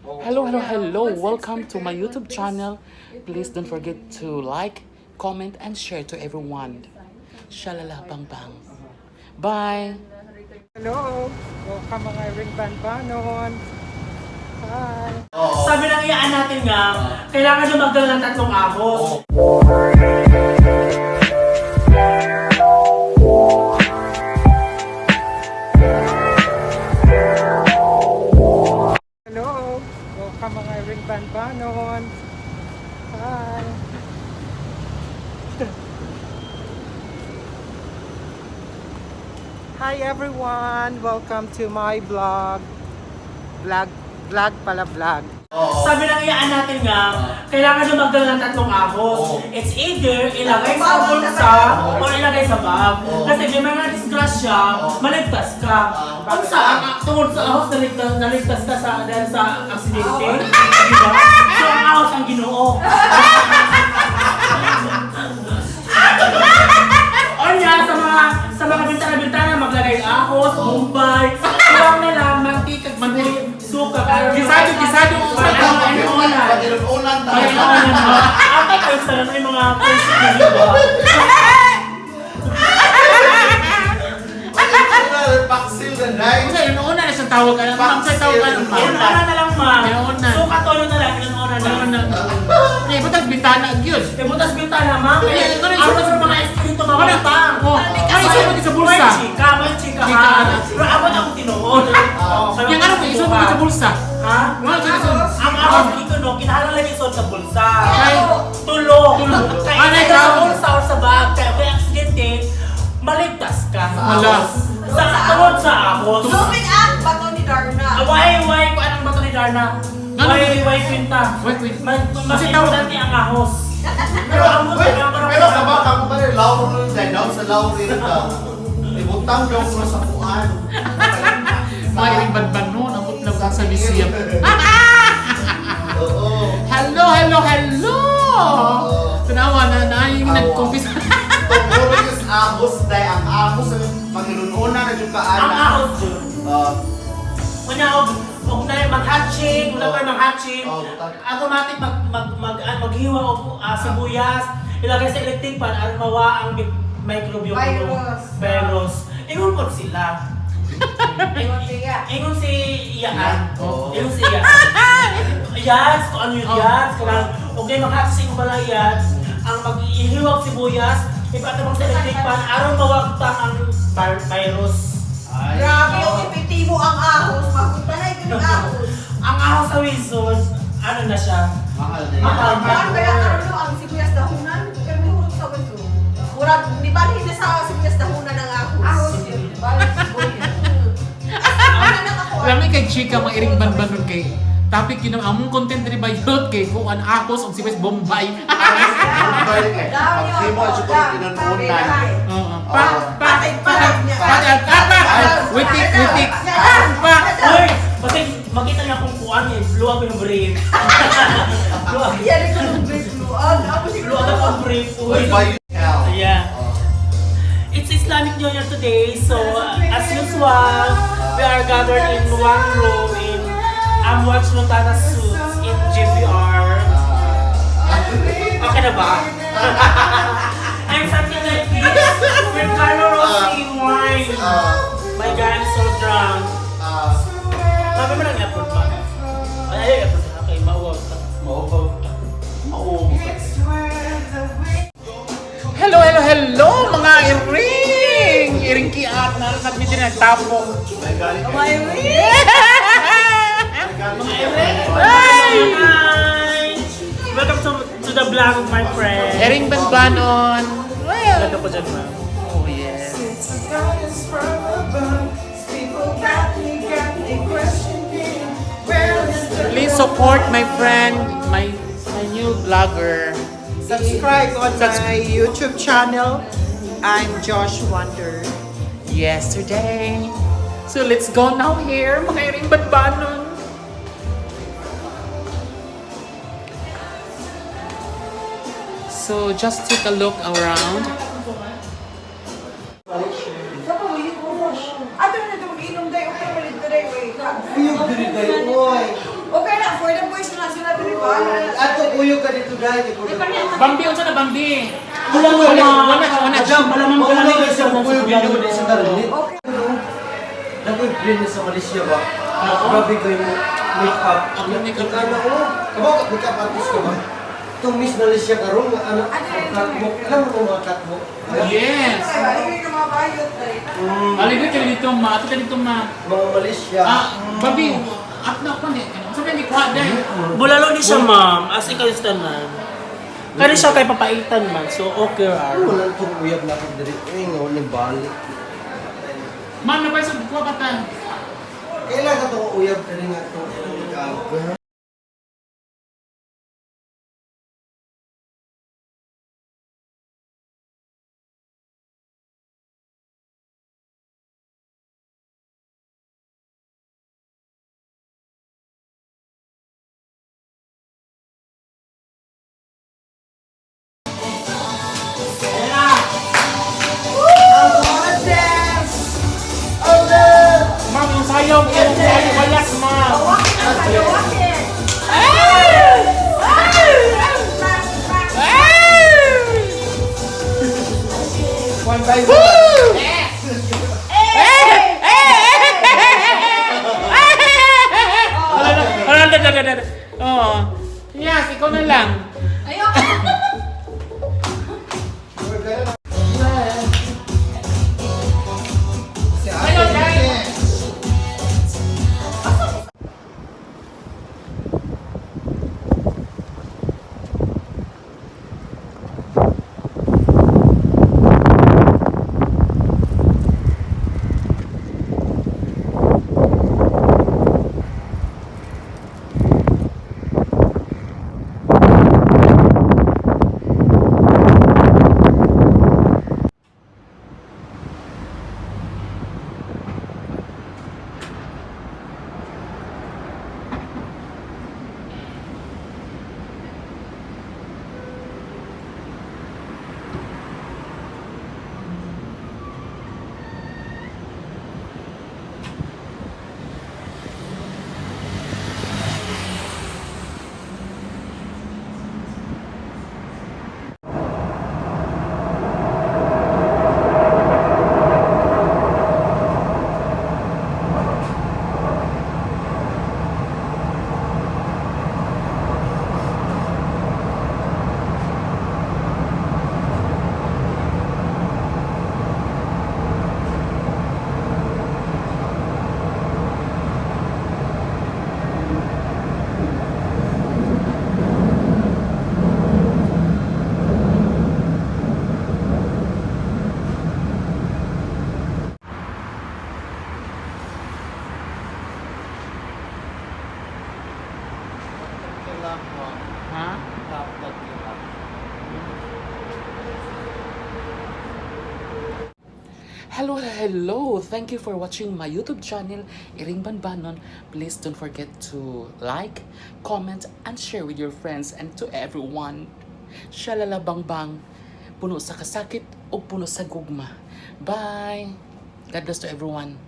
Hello, hello, hello. Welcome to my YouTube channel. Please don't forget to like, comment, and share to everyone. Shalala bang bang. Bye. Hello! Welcome, mga Ring Banbanon! Hi! Sabi ng iyaan natin nga, kailangan nyo magdala ng tatlong ahos. Hello! Welcome, mga Ring Banbanon! Hi! Hi everyone! Welcome to my vlog. Vlog, vlog pala, vlog. Sabi ng iyaan natin nga, kailangan nyo magdala ng tatlong ahos. It's either ilagay sa bulsa or ilagay sa bag. Kasi may mga disgrasya, maligtas ka. Ang sa, tungod sa ahos, naligtas, naligtas ka sa, dahil sa aksidente. Di ba? So ang ahos ang Ginoo. Onya, sa mga bintana-bintana maglagay ahos, Mumbai, kulang na lang mantika, mantika, suka, Gisado, gisado. Ano, Pag-inunan Ay, tayo. ano na. Ang kayo sa ano yung mga first na ba? Paksil na night. Kasi inuuna na siyang tawag ka ma'am. Sa tawag ka ma'am. Inuuna na lang, ma'am. Inuuna. Suka toyo na lang, inuuna na. Inuuna. Eh, butas bintana gyud. Eh, butas bintana, ma'am. Ano, Kaya, ano, ang ano, sa mga espiritu mga Ano? utang. Oh, ano isuot sa bulsa? May chika, may chika, Chika, ha? ano? Pero abot ang tinuod. Oo, kaya Yang ano mo isuot mo sa bulsa? Ha? Ano sa isuot? Ang ahos dito, no, kinahanglan lang isuot sa bulsa. Ay. Tulo. Tulo. Kaya Ano, either ikaw? sa bulsa or sa bag, kaya may aksidente, maligtas ka. Wala. Sa tungod sa ahos. Zooming ang bato ni Darna. Ah, why, kung anong bato ni Darna? Ano? Why kwinta? Why kwinta? Mas Kasi tawag- importante ang ahos. Pero ang buto Wait, nga parang pero ka ba kamo ba rin laurel dahil daw sa laurel ka. Ibutang daw ko sa kuan. Mga iring banbanon, ang lang sa museum. Oo. Hello, hello, hello! Tanawa na na yung Awa. nagkumpisa. Tungkol yung ahos dahil ang ahos panginununa na yung Ang kaana. ahos dyan. Ah, Kunya og na mag-hatching, wala pa mag-hatching. Oh, butang. Automatic mag mag mag maghiwa og sibuyas, ilagay sa electric pan aron mawa ang microbiome Virus. Virus. Ingon po sila. Ingon siya. Ingon si Iyaan. Oo. Ingon si Iyaan. Yats, kung ano yung yats, kanang okay mag-hatching bala yats, ang mag-ihiwag sibuyas, ipatabang sa electric pan aron mawagtang ang virus. Ay. Grabe yung epektibo ang ahos. Magunta na ito ng ahos. Ang ahos sa Wilson, ano na siya? Mahal na yan. Mahal na. Ano kaya karon no ang sibuyas dahunan? Pero may hurot sa wiso. Murag di ba na sa sibuyas dahunan ang ahos? Ahos yun. Balik sibuyas. Ano na ako? Alam mo kay Chika, mga iring banbanon kay topic yun ang among content rin ba yun kay kung an ahos ang sibes Bombay. Bombay kay. Paghimo at siguro inununan. Oo. Pa pa Patay pa niya. pa pa pa witik witik pa. Uy! Kasi makita niya kung kuan eh, luwag yung brief. Luwag. Yan ko ng brief luag. Ako siguro. Luwag ang brief. Uy. Bombay hell. Yeah. It's Islamic New Year today, so as usual, we are gathered in one room in Amwaj Rotana Suites in GPR. Okay na ba? I'm something like this with Carlo Rossi wine. My God, I'm so drunk. Sabi mo lang i-upload ba? Ay, ay, i-upload na. Okay, mauwaw ka. Maupaw. Maupaw. Hello, hello, hello mga iring! Iring kiat na sa amin din nagtapok. May galing kayo. May May galing kayo. Ay! Hi! Welcome to the vlog of my friend. Iring banbanon. Well, Ganda ko dyan, ma'am. oh yes. Please support my friend, my new vlogger. Subscribe on my YouTube channel. I'm Josh Wonder. Yesterday. So let's go now here, mga iring banbanon. So just take a look around. Ato na ito mag-inom dayo. Okay, malit na dayo. Diri dayo, oy. Okay na, Ato kuyo ka dito dahil ko. Bambi, unsa na Bambi? Wala mo Wala, ma. wala, wala. Madam, Wala man wala wala man sa kuyo video di sa talit. Nakoy friend sa Malaysia ba? Grabe kayo make-up. Ako makeup. Ang anak ko, kabaw ka makeup artist ka ba? Itong Miss Malaysia karon nga anak catwalk. Alam mo mga catwalk? Yes. Aligoy ka dito ma, ato ka dito ma. Mga Malaysia. Ah, Bambi, up na ako ni. Unsa na ni kuha dai? Bulalo ni siya, ma'am. As in, kayo man. Kani siya kay papaitan man. So, okay ra. Ano wala itong uyab na ako diri. Ay nga wala balik. Ma'am, napay sa kuha pa ta. Kailan ka itong uyab diri nga itong uyab? Ma'am, yung sayaw, yung sayaw, wala ma'am. One by one. Wala na, wala na, wala na. Oo. Yes, ikaw na lang. Ayoko. Si Ate Michelle. Ha? Hello, hello! Thank you for watching my YouTube channel, Iring Banbanon. Please don't forget to like, comment, and share with your friends and to everyone. Shalala bang bang. Puno sa kasakit o puno sa gugma. Bye! God bless to everyone.